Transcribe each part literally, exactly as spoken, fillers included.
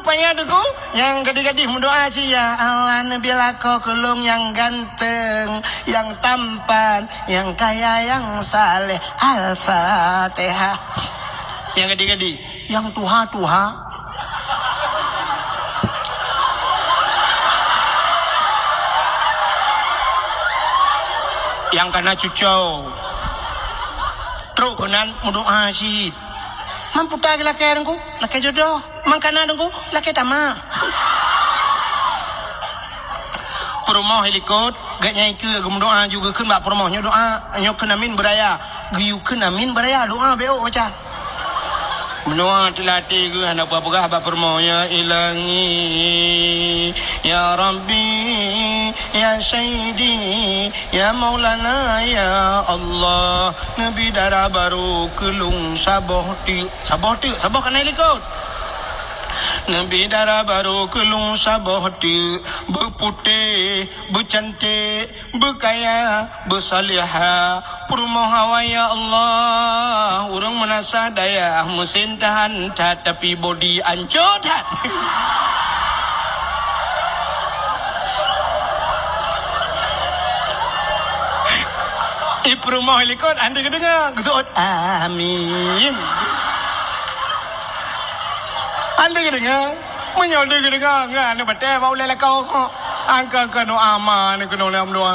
Banyak tu ku, nyang gadih-gadih meudoa cit, "Ya Allah, neubi lakoe keu lôn nyang ganteng, nyang tampan, nyang kaya, nyang saleh." Al-Fatihah. Nyang gadih-gadih, nyang tuha-tuha. Nyang kana cuco. Trok keunan meudoa cit. Man peue ta geulakée Teungku? Lakée jodoh. Man kana Teungku? Lakée tamak. Peurumoh i likot, geuhnyan ikeue geumeudoa ju geukheun bak peurumoh nyoe doa, nyoe kheun amin beuraya. Geuyue kheun amin beuraya, doa beu baca. Meunoe teulatih geuh hana peugah-peugah bak peurumoh, "Ya Ilahi, ya Rabbi, ya Sayyidi, ya Maulana, ya Allah, neubi dara barô keu lôn saboh teuk." Saboh teuk, saboh kana i likot. "Neubi dara barô keu lôn saboh teuk, beuputéh, beucanték, beukaya, beusalihah, peurumoh awai ya Allah." Ureuëng meunasah dayah, meusén tahan that, tapi bodi ancô that. I peurumoh i likot, hana geudeungoe, geuseuôt, "Amin." Hana geudeungoe. Meunyoe hana geudeungoe, ngon aneuk batée bak ulée lakoe. Angka-angka doa ma ni keunoe lé meudoa.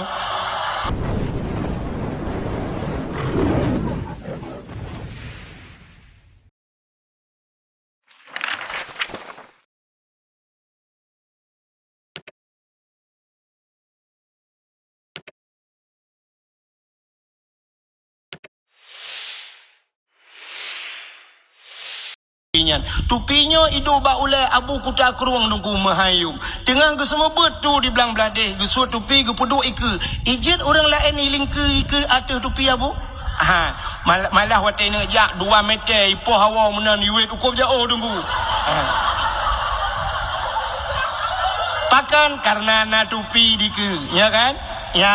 Nyan. Tupi nyoe iduek bak ulée Abu Kuta Krueng Teungku meuhayom. Teungoh geuseumeubeuet tu di blang blaih deh, geusuet tupi geupeuduek ikeue. Ijeuet ureuëng laén ilingkeue ikeue ateueh tupi Abu? Ha, mal-, malah watée neujak dua meter ipoh hawa meunan iwet ukob jaoh Teungku. Ha. Pakon? Karena na tupi dikeue, ya kan? Ya,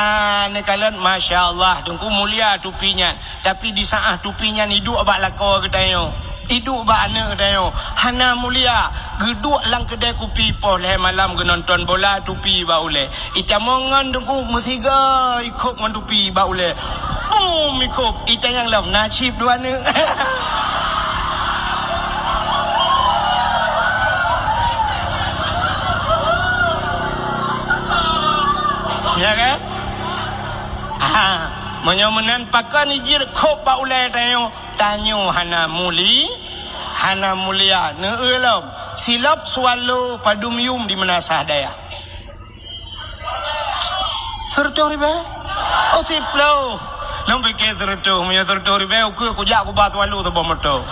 neukalon, masya Allah, Teungku mulia tupi nyan. Tapi di saát tupi nyan iduek bak lakoe geutanyoe, iduek bak aneuk geutanyoe, hana mulia, geuduek lam keudée kupi poh lhée malam geunonton bola tupi bak ulée. Itamong ngon Teungku meusiga ikhôb ngon tupi bak ulée. Bum ikhôb, itanyong lom na cit dua aneuk. Ya kan? Ha, meunyoe meunan pakon ijeuet khôb bak ulée tanyoe, tanyoe hana muli-, hana mulia. Neueu lom, silop swallow padum yum di meunasah dayah. Seureutôh ribée? Oh, siploh. Lôn pike seureutôh, meunyoe seureutôh ribée, ukeue kujak kuba swallow saboh moto.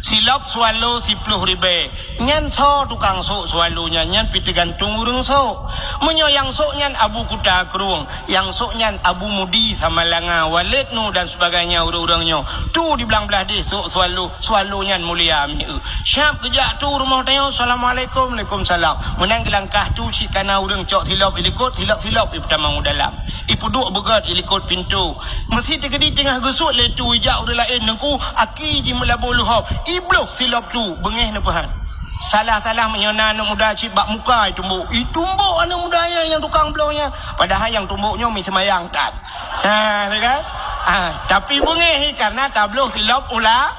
Silop swallow siploh ribée. Nyan soe tukang sôk swallow nyan, nyan pih teugantung ureuëng sôk. Meunyoe nyang sôk nyan Abu Kuta Krueng, nyang sôk nyan Abu Mudi Samalanga, Walid Nu dan sebagainya ureuëng-ureuëng nyoe. Tu di blang blaih deh sôk swallow, swallow nyan mulia mieu. Siap geujak tu rumoh tanyoe, "Assalamualaikum." "Waalaikumsalam." Meunan geulangkah tu cit kana ureuëng cok silop ilikot, silop-silop ipeutamong u dalam. Ipeuduek beugét ilikot pintoe. Meusi teukeudi teungoh geusuet lé tu ijak ureuëng laén Teungku, aki jimeulaboh leuhob. Ibloh silop tu, beungéh neupeuhan. Salah-salah meunyoe na aneuk muda cit bak muka itumbok. Itumbok aneuk muda nyan nyang tukang bloh nyan. Padahai nyang tumbok nyoe mi seumayang that. Ha, ni kan? Ha, tapi beungéh karena tabloh silop ula-,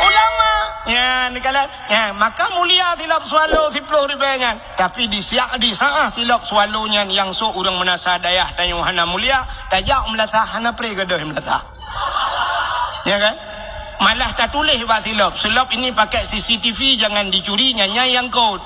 ulama. Ya, ni kan? Ya, maka mulia silop swallow siploh ribée nyan. Tapi di siak, di saát silop swallow nyan nyang sôk ureuëng meunasah dayah tanyoe hana mulia, tajak meulasah hana pré gadôh meulasah. Ya kan? Malah tatuléh bak silop, "Silop ini pakai C C T V, jangan dicuri, nyan nyang kot."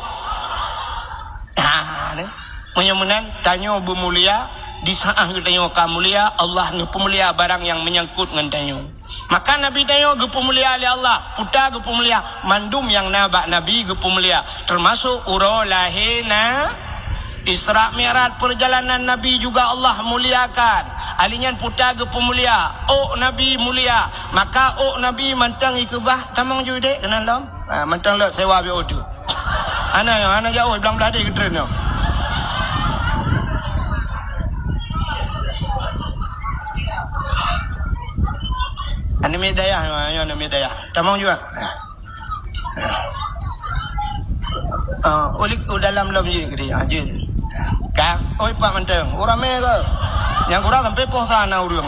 Ha, ni. Meunyoe meunan, tanyoe beumulia, di saát geutanyoe ka mulia, Allah neupeumulia barang nyang meunyangkot ngon tanyoe. Maka Nabi tanyoe geupeumulia lé Allah, peue ta geupeumulia, mandum nyang na bak Nabi geupeumulia, teumasok uroe lahé na Isra Mi'raj, perjalanan Nabi juga Allah muliakan. Ali nyan peue ta geupeumulia, ôk Nabi mulia. Maka ôk Nabi mantong ikeubah, tamong ju dek keunan lom. Ha, mantong lok sewa biôh tu. Hana nyoe, hana jaoh, blang blaih deh geutreun nyoe. Aneuk miet dayah nyoe, nyoe aneuk miet dayah. Tamong ju. Ah, ulik u dalam lom jih gede, ah, jih. Ka, oi, pak manteng, urang ramé ke? Nyang kurang sampai poh sa na ureueng.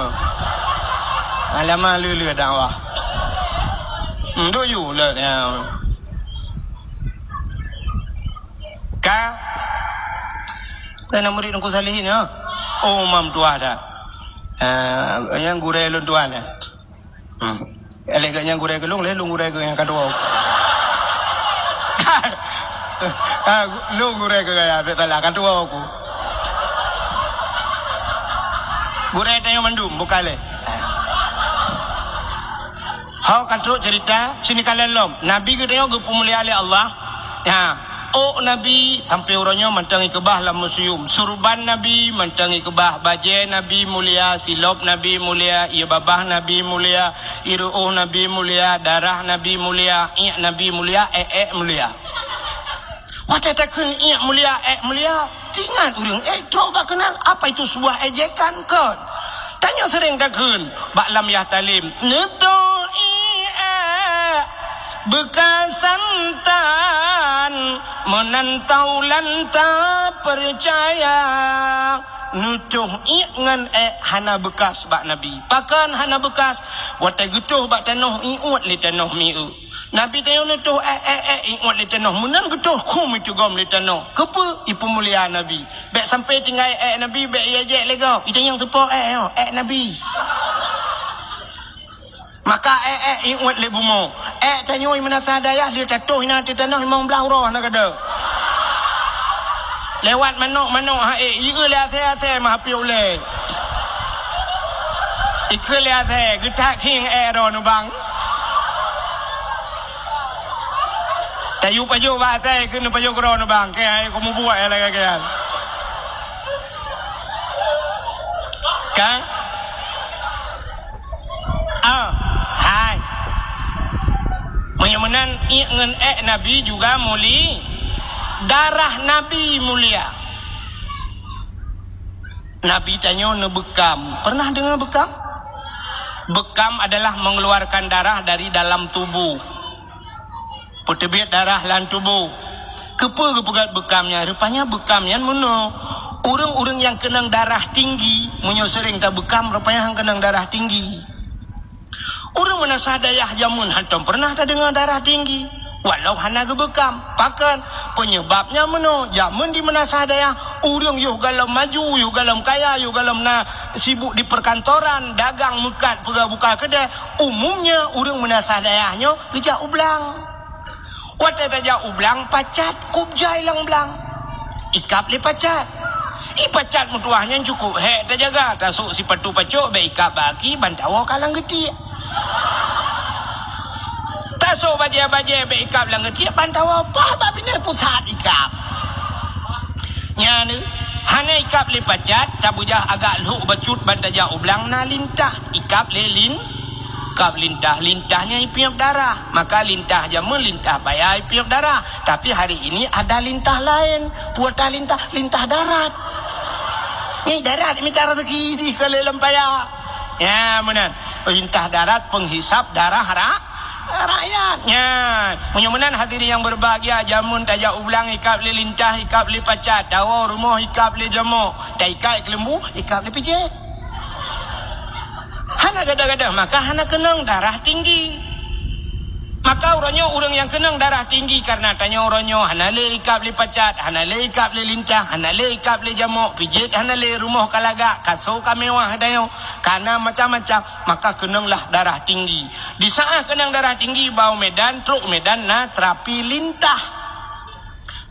Alamak, leu-leu dakwah. Hmm, duk ju le, ya. Ka. Kan murid Teungku Salihin, ya? Oh, mam tuah dah. Ah, nyang gurée lôn tuan, ya. Hmm. Lé geuh nyang gurée keu lôn, lé lôn gurée keu nyang ka tuwoe. Ah, lôn gurée keu gaya, bèk salah, ka tuwoe ku. Gurée tanyoe mandum, bukan lé. Ho ka trok cerita, sini kalian lom. Nabi geutanyoe geupeumulia lé Allah. Ya. Ôk Nabi sampoe uroe nyoe mantong ikeubah lam museum. Surban Nabi mantong ikeubah, bajée Nabi mulia, silop Nabi mulia, ié babah Nabi mulia, ié ruôh Nabi mulia, darah Nabi mulia, iék Nabi mulia, ék-ék mulia. Watée takheun iék mulia, ék mulia, teuingat ureuëng ék trok bak keunan, apa itu sebuah ejekan kon? Tanyoe seuréng takheun bak lam Yahtalim, "Neutoh iék ék beukasan tan, meunan taulan tapeucaya." Neutoh iék ngon ék hana beukas bak Nabi. Pakon hana beukas? Watée geutoh bak tanoh, iuet lé tanoh mieu. Nabi tanyoe neutoh ék, ék, ék, iuet lé tanoh, meunan geutoh khum iteugom lé tanoh. Keupeue? Ipeumulia Nabi. Bèk sampoe tinggai ék Nabi, bèk ié jek lé gob. Itanyong teupo ék nyoe, ék Nabi. Maka ék, ék, iuet lé bumoe. Ék tanyoe meunasah dayah lé tatoh inan teuh tanoh limong blaih uroe hana gadôh. Lewat manok-manok ha ék, ieu lé asèe-asèe mah api ulèe. Ikheun lé asèe, geutak khieng ék droe nubang. Tayue pajoh bak asèe keuneuk pajoh keudroe nubang, keu hai kumubuet lagèe nyan. Ka? Ah, hai. Meunyoe meunan, iék ngon ék Nabi juga muli-, darah Nabi mulia. Nabi tanyoe neubeukam. Pernah deungoe beukam? Beukam adalah mengeluarkan darah dari dalam tubuh. Peuteubiet darah lam tuboh. Keupeue geupeugöt beukam nyan? Rupanya beukam nyan meunoe. Ureuëng-ureuëng nyang keunong darah tinggi, meunyoe seuréng tabeukam, rupanya han keunong darah tinggi. Ureuëng meunasah dayah jameun hantom peureunah tadeungoe darah tinggi, walau hana geubeukam. Pakon? Peunyeubab nyan meunoe, jameun di meunasah dayah, ureuëng yoh gohlom maju, yoh gohlom kaya, yoh gohlom na sibuk di perkantoran, dagang meukat, peugah buka keudè, umumnya ureuëng meunasah dayah nyoe geujak u blang. Watée tajak u blang, pacat kub jai lam blang. Ikab lé pacat. Ih, pacat meutuwah nyan cukup hék tajaga, tasôk sipatu pacok, bèk ikab bak aki, ban tawoe ka lam geutiek. Tasôk bajée-bajée, bèk ikab lam geutiek, ban tawoe paih bak binéh pusat ikab. Nyan, hana ikab lé pacat, tabeujah agak lhok bacut ban tajak u blang, na lintah, ikab lé lin-, ikab lintah, lintah nyan ipiep darah. Maka lintah jameun lintah paya ipiep darah. Tapi hari ini ada lintah laén. Peue tah lintah? Lintah darat. Nyan darat mita rezeki jih keu lé lam paya. Ya, meunan. Lintah darat penghisab darah ra-, rakyat. Nyan. Meunyoe meunan hadirin yang berbahagia, jameun tajak u blang ikab lé lintah, ikab lé pacat, tawoe rumoh ikab lé jamok, taikat keuleumbu, ikab lé pijet. Hana gadoh-gadoh, maka hana keunong darah tinggi. Maka uroe nyoe ureuëng nyang keunong darah tinggi kareuna tanyoe uroe nyoe hana lé ikab lé pacat, hana lé ikab lé lintah, hana lé ikab lé jamok, pijet hana lé, rumoh ka lagak, kaso ka mewah tanyoe, ka na macam-macam, maka keunonglah darah tinggi. Di saat keunong darah tinggi, bak u Medan, trok u Medan na terapi lintah.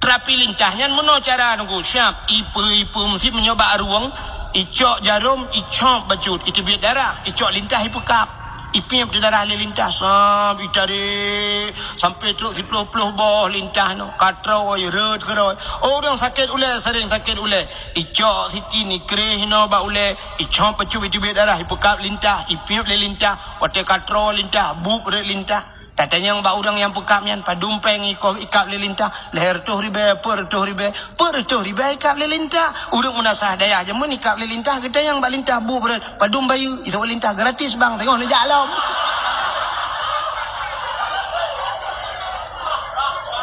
Terapi lintah nyan meunoe cara nunggu siap. Ipe-ipe meusit meunyoe bak rueng, icok jarom, icok bacut, iteubiet darah, icok lintah ipeukab. Ipiep di darah lé lintah, sam itarék sampai trok siploh-ploh boh lintah nyoe. Ka troe, rhot keudroe. Oh, ureuëng sakét ulèe, seuréng sakét ulèe. Icok sitin, ikreh inoe bak ulèe, icok bacut, iteubiet darah, ipeukab lintah, ipiep lé lintah. Watée ka troe lintah, buet rhot lintah. Tatanyong bak ureuëng nyang peukab nyan, padum péng iko ikab lé lintah, lhèe reutôh ribèe, peuet reutôh ribèe, peuet reutôh ribèe ikab lé lintah. Ureuëng meunasah dayah jameun ikab lé lintah, geutanyong bak lintah bu beureuet, padum bayeue, itu lintah gratis bang, teungoh neujak lom.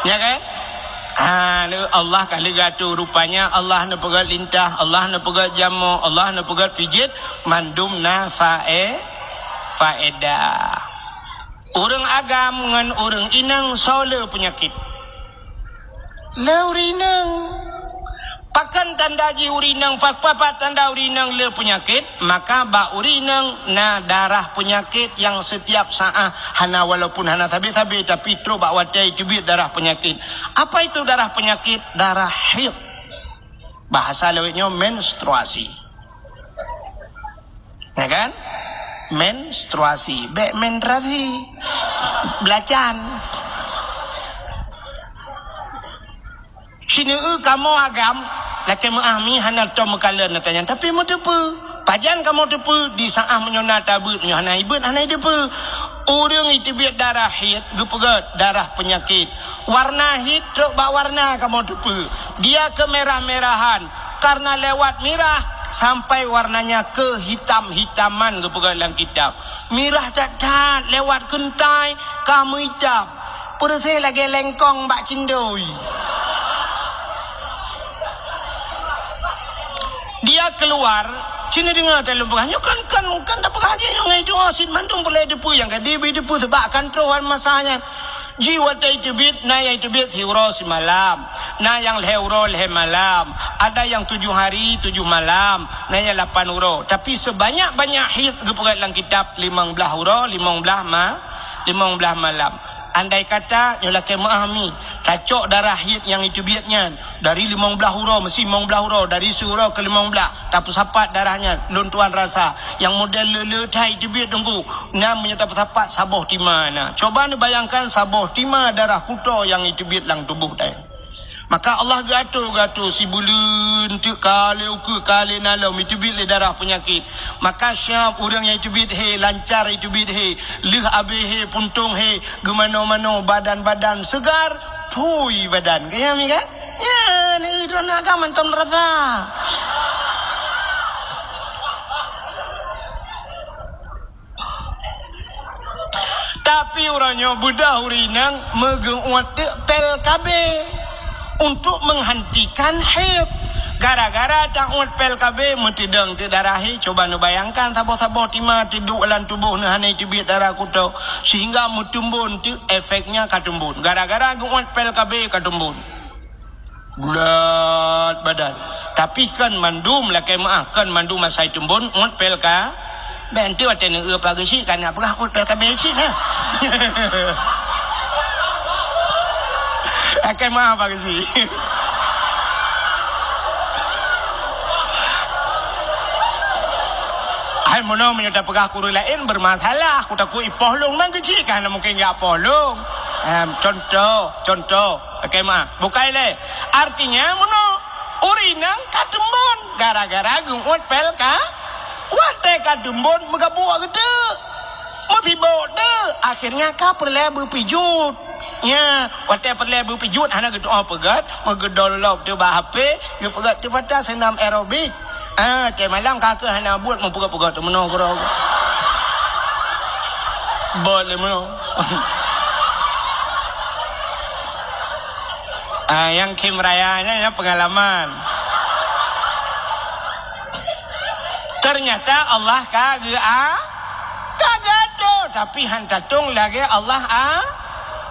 Ya kan? Ha, Allah ka lheueh geuatoe, rupanya Allah neupeugét lintah, Allah neupeugét jamoe, Allah neupeugét pijet, mandum na fae-, faedah. Ureuëng agam ngon ureuëng inong soe le peunyakét? Le ureuëng inong. Pakon tanda jih ureuëng inong, pa-, pa-, pat tanda ureuëng inong le peunyakét? Maka bak ureuëng inong na darah peunyakét nyang setiap saát hana, walaupun hana sabe-sabe, tapi trok bak watée teubiet darah peunyakét. Apa itu darah peunyakét? Darah haid. Bahasa lawét nyoe menstruasi. Ya kan? Menstruasi. Bék menstruasi. Belacan. Sineue kamoe agam, lakée meuah mi hana tom meukalon ata nyan, tapi meuteupeue. Pajan kamoe teupeue? Di saát meunyoe na tabeuet, meunyoe hana ibeuet, hana iteupeue. Ureuëng iteubiet darah haid, geupeugét darah peunyakét. Warna haid trok bak warna kamoe teupeue. Dia kemerah-merahan, karena lewat mirah sampai warnanya kehitam-hitaman, geupeugét lam kitab. Mirah that-that, lewat keuntai ka meuitam. Peureuséh lagée lengkong bak cindoi. Dia keluar, cit neudeungoe teuh lôn peugah, nyoe kan, kan, kan tapeugah jih nyoe ngon doa cit mandum peureulée teupeue nyang ka dibri teupeue, sebab kan troh wan masa nyan. Jih watée teubiet, na nyang teubiet siuroe simalam, na nyang lhée uroe lhée malam, ada nyang tujoh hari tujoh malam, na nyang lapan uroe. Tapi sebanyak-banyak haid geupeugét lam kitab limong blaih uroe, limong blaih ma-, limong blaih malam. Andai kata nyoe lakée meuah mi, tacok darah haid nyang iteubiet nyan dari limong blaih uroe, meusi limong blaih uroe, dari siuroe keu limong blaih, tapeusapat darah nyan, lôn tuan rasa, nyang model le-le that iteubiet teungku, na meunyoe tapeusapat saboh tima na. Coba neubayangkan saboh tima darah kuto nyang iteubiet lam tuboh tanyoe. Maka Allah geuatoe-geuatoe sibuleuen teuk ka lhée ukeue ka lhée nalom iteubiet lé darah peunyakét. Maka siab ureuëng nyang iteubiet hé, lancar iteubiet hé, lheueh abéh hé, puntông hé, geumanoe-manoe, badan-badan segar, phui badan. Ka nyan mi kan? Nyan, eh, droeneuh agam mantong rasa. Tapi uroe nyoe beudôh ureuëng inong meugeuuet teuk pél K B untuk menghentikan haid. Gara-gara tauet pél K B meuteudong teuk darah haid, coba neubayangkan saboh-saboh tima teuduek lam tuboh neuh hana teubiet darah kuto, sehingga meuteumbon teuk, efeknya ka teumbon. Gara-gara geuuet pél K B ka teumbon. Bulat badan. Tapi kon mandum lakée meuah, kon mandum asai teumbon uet pél K B. Bék enteuk watée neueu pageue cit, kana peugah uet pél K B cit na. Lakée meuah pageue cit. Hai meunoe meunyoe tapeugah keu ureuëng laén bermasalah, kutakot ipoh lôn, man keucik ka hana mungken geupoh lôn. Em, contoh, contoh. Oke, ma. Bukai lé. Artinya, meunoe, ureuëng inong ka teumbon gara-gara geuuet pél K B. Watée ka teumbon, meugabuk geuteuk. Meusibok teuk. Akhirnya ka peureulée beupijuet. Nya, watée peureulée beupijuet, hana geutu'oh peugét, meugeudolop teuk bak H P, geupeugét teuk pata seunam aerobik. Ah, watée malam ka keuh hana buet meupeugét-peugét teuk meunoe keudroe. Bot lé meunoe. Ah, nyang khém raya nyan, nyan peungalaman. Ternyata Allah ka geu-, a-, ka geuatoe, tapi han tatong lagée Allah a-,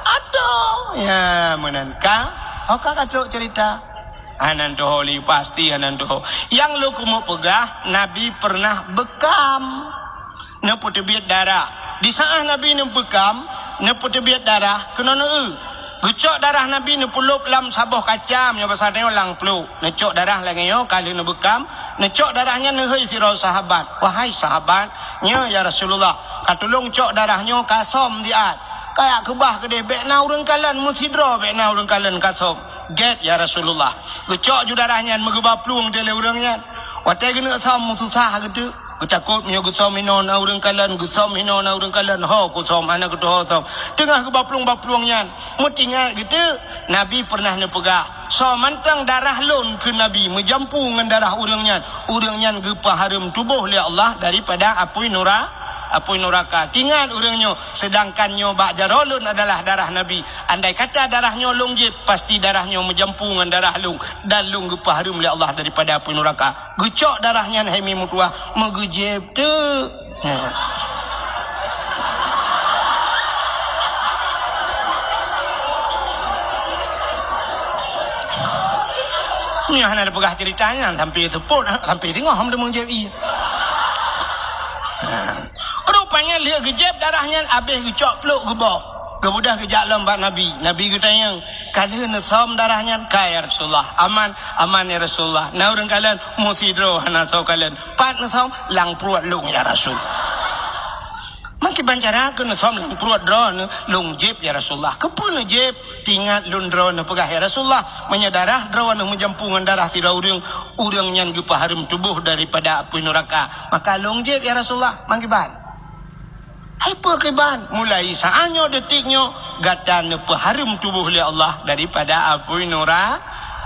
atoe. Ya, meunan ka, oh, ka geuatoe cerita. Hana tuho lé, pasti hana tuho. Nyang lôn keumeung peugah, Nabi pernah beukam. Neupeuteubiet darah. Di saát Nabi neubeukam, neupeuteubiet darah, keunoe neueu. Geucok darah Nabi neupeulop lam saboh kaca, meunyoe basa tanyoe lam pluek. Neucok darah lagée nyoe, ka lheueh neubeukam, neucok darah nyan neuhôi sidroe sahabat. "Wahai sahabat, nyoe ya Rasulullah, ka tulông cok darah nyoe ka som siat. Kajak keubah keudeh, bék na ureuëng kalon, meusidroe bék na ureuëng kalon ka som." "Gét ya Rasulullah." Geucok ju darah nyan, meugeuba plueng teuh lé ureuëng nyan. Watée geuneuk som, meususah geuteuk. Geutakot meunyoe geusom inoe na ureuëng kalon, geusom inoe na ureuëng kalon, ho kusom, hana geutuho som. Teungoh geuba plueng-ba plueng nyan, meutingat geuteuk, Nabi pernah neupeugah, "Soe mantong darah lôn," kheun Nabi, "meujampu ngon darah ureuëng nyan, ureuëng nyan geupeuhareuem tuboh lé Allah daripada apui nura-, apui nuraka. Tingat ureuëng nyoe, seudangkan nyoe bak jaroe lôn adalah darah Nabi. Andai kata darah nyoe lôn jieb, pasti darah nyoe meujampu ngon darah lôn, dan lôn geupeuhareuem lé Allah daripada apui nuraka. Geucok darah nyan hai mi meutuwah, meugeujieb teuk. Nyoe hana tapeugah ceurita nyan sampai seupôt, sampai singoh hom teumeung jieb ie. Rupanya lheueh geujieb darah nyan, abéh geucok plôk geuboh. Geubeudôh geujak lom bak Nabi. Nabi geutanyong, "Ka lheueh neusöm darah nyan?" "Ka, ya Rasulullah." "Aman?" "Aman, ya Rasulullah." Na ureuëng kalon, "Meusidroe hana soe kalon." "Pat neusöm?" "Lam pruet lôn, ya Rasul." "Meukiban cara keuh neusöm lam pruet droeneuh?" "Lôn jieb, ya Rasulullah." "Keupeue neujieb?" "Tingat lôn droeneuh peugah, ya Rasulullah, meunyoe darah droeneuh meujampu ngon darah sidroe ureuëng, ureuëng nyan geupeuhareuem tuboh daripada apui nuraka. Maka lôn jieb, ya Rasulullah." "Meukiban?" "Hai peue kiban?" "Mulai saát nyoe, detik nyoe, gata neupeuhareuem tuboh lé Allah daripada apui nura-,"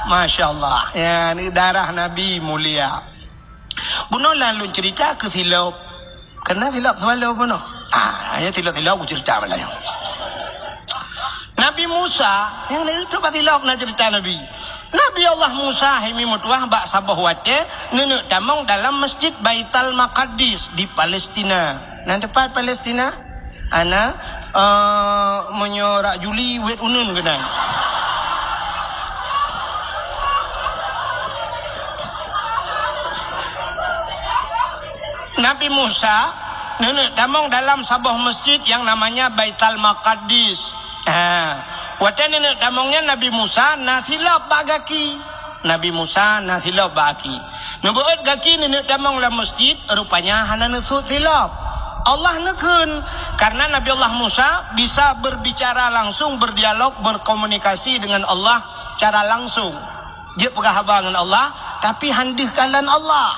Masya Allah. Ya, ni darah Nabi mulia. Bunoe lôn ceurita keu silop. Keunan silop seuwalo bunoe. Ah, ya silop-silop kuceurita malam nyoe. Nabi Musa, nyang laén trok bak silop na ceurita Nabi. Nabi Allah Musa hai mi meutuwah bak saboh watée neuneuk tamong dalam Masjid Baital Maqdis di Palestina. Nan teupat Palestina? Ana, eh, meunyoe rak Juli, wet uneun keunan. Nabi Musa neuneuk tamong dalam saboh masjid yang namanya Baital Maqdis. Ha, watée neuneuk tamong nyan Nabi Musa na silop bak gaki. Nabi Musa na silop bak gaki. Neubeuet gaki neuneuk tamong lam masjid, rupanya hana neusut silop. Allah neukheun, karena Nabi Allah Musa bisa berbicara langsung, berdialog, berkomunikasi dengan Allah secara langsung. Jeuet peugah haba ngon Allah, tapi han deuh kalon Allah.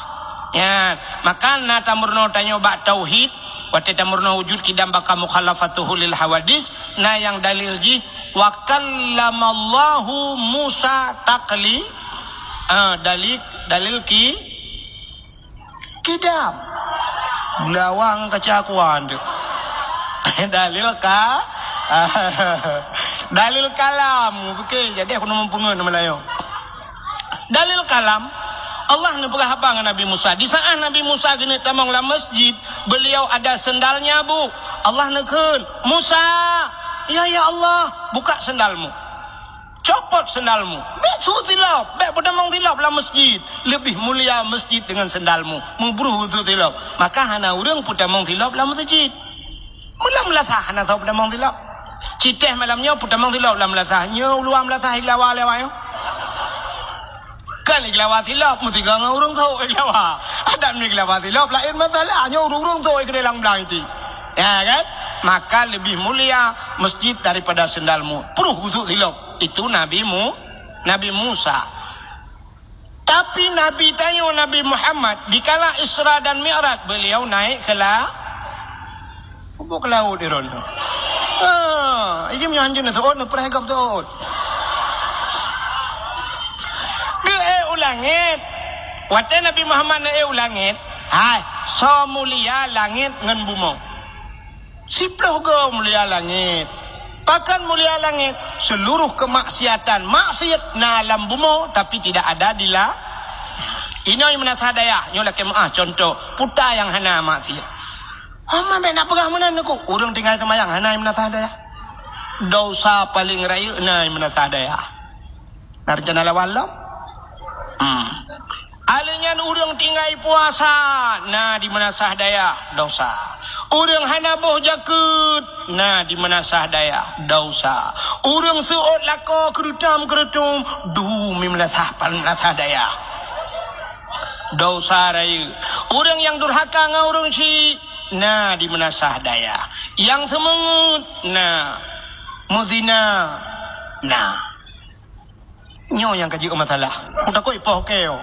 Nyan, maka na tameurunoe tanyoe bak tauhid, watée tameurunoe wujud qidam baqa mukhalafatuhu lil hawadis, na nyang dalil jih, "Wa kallamallahu Musa takli-," ah, dalil, dalil ki-, Qidam. Geulawa ngon kaca kuan tu. Dalil ka-, dalil kalam. Oke, jadi aku neumeupeungeut nama layoe. Dalil kalam, Allah neupeugah haba ngon Nabi Musa. Di saat Nabi Musa geuneuk tamong lam masjid, beliau ada sendalnya, Bu. Allah neukheun, "Musa, ya, ya Allah, buka sendalmu." Copot sendalmu. Bék sut silop, bék peutamong silop lam masjid. Leubeh mulia masjid deungon sendalmu. Meubruh sut silop. Maka hana ureuëng peutamong silop lam masjid. Meulam meulasah hana soe peutamong silop. Citéh malam nyoe peutamong silop lam meulasah. Nyoe uluwa meulasah ilawa lewat nyoe. Kan ilawa silop meusigoe ngon ureuëng soe ilawa. Adak ni ilawa silop laén masalah. Nyoe ureuëng-ureuëng soe keudeh lam blang iti. Ya kan? Maka leubeh mulia masjid daripada sendalmu. Pruh gusut silop. Itu Nabi Mu-, Nabi Musa. Tapi Nabi tanyoe Nabi Muhammad, dikala Isra dan Mi'raj, beliau naik ke la-, ubok ke laut di ron. Ah, ijim nyan jeunah tuot, neupreh gop tuot. Geuék u langét. Watée Nabi Muhammad neuék u langét, hai, soe mulia langét ngon bumoe. Siploh goe mulia langét. Pakon mulia langét? Seluruh kemaksiatan, maksiat na lam bumoe, tapi tidak ada di la-, inoe meunasah dayah, nyoe lakée meuáh contoh, peue nyang hana maksiat. Hana bék na peugah meunan neuku, ureuëng tinggai seumayang hana meunasah dayah. Dosa paleng rayeuk na meunasah dayah. Na rencana lawan lom? Hmm. Alèh nyan ureuëng tinggai puasa, na di meunasah dayah, dosa. Ureuëng hana boh jakeuet, na di meunasah dayah, dosa. Ureuëng seuôt lakoe keureutôm-keureutôm, du mi meunasah, pan meunasah dayah, dosa rayeuk. Ureuëng nyang durhaka ngon ureuëng syik, na di meunasah dayah. Nyang seumeungeut, na. Meuzina, na. Nyoe nyang ka jeuet masalah. Kutakot ipoh keu.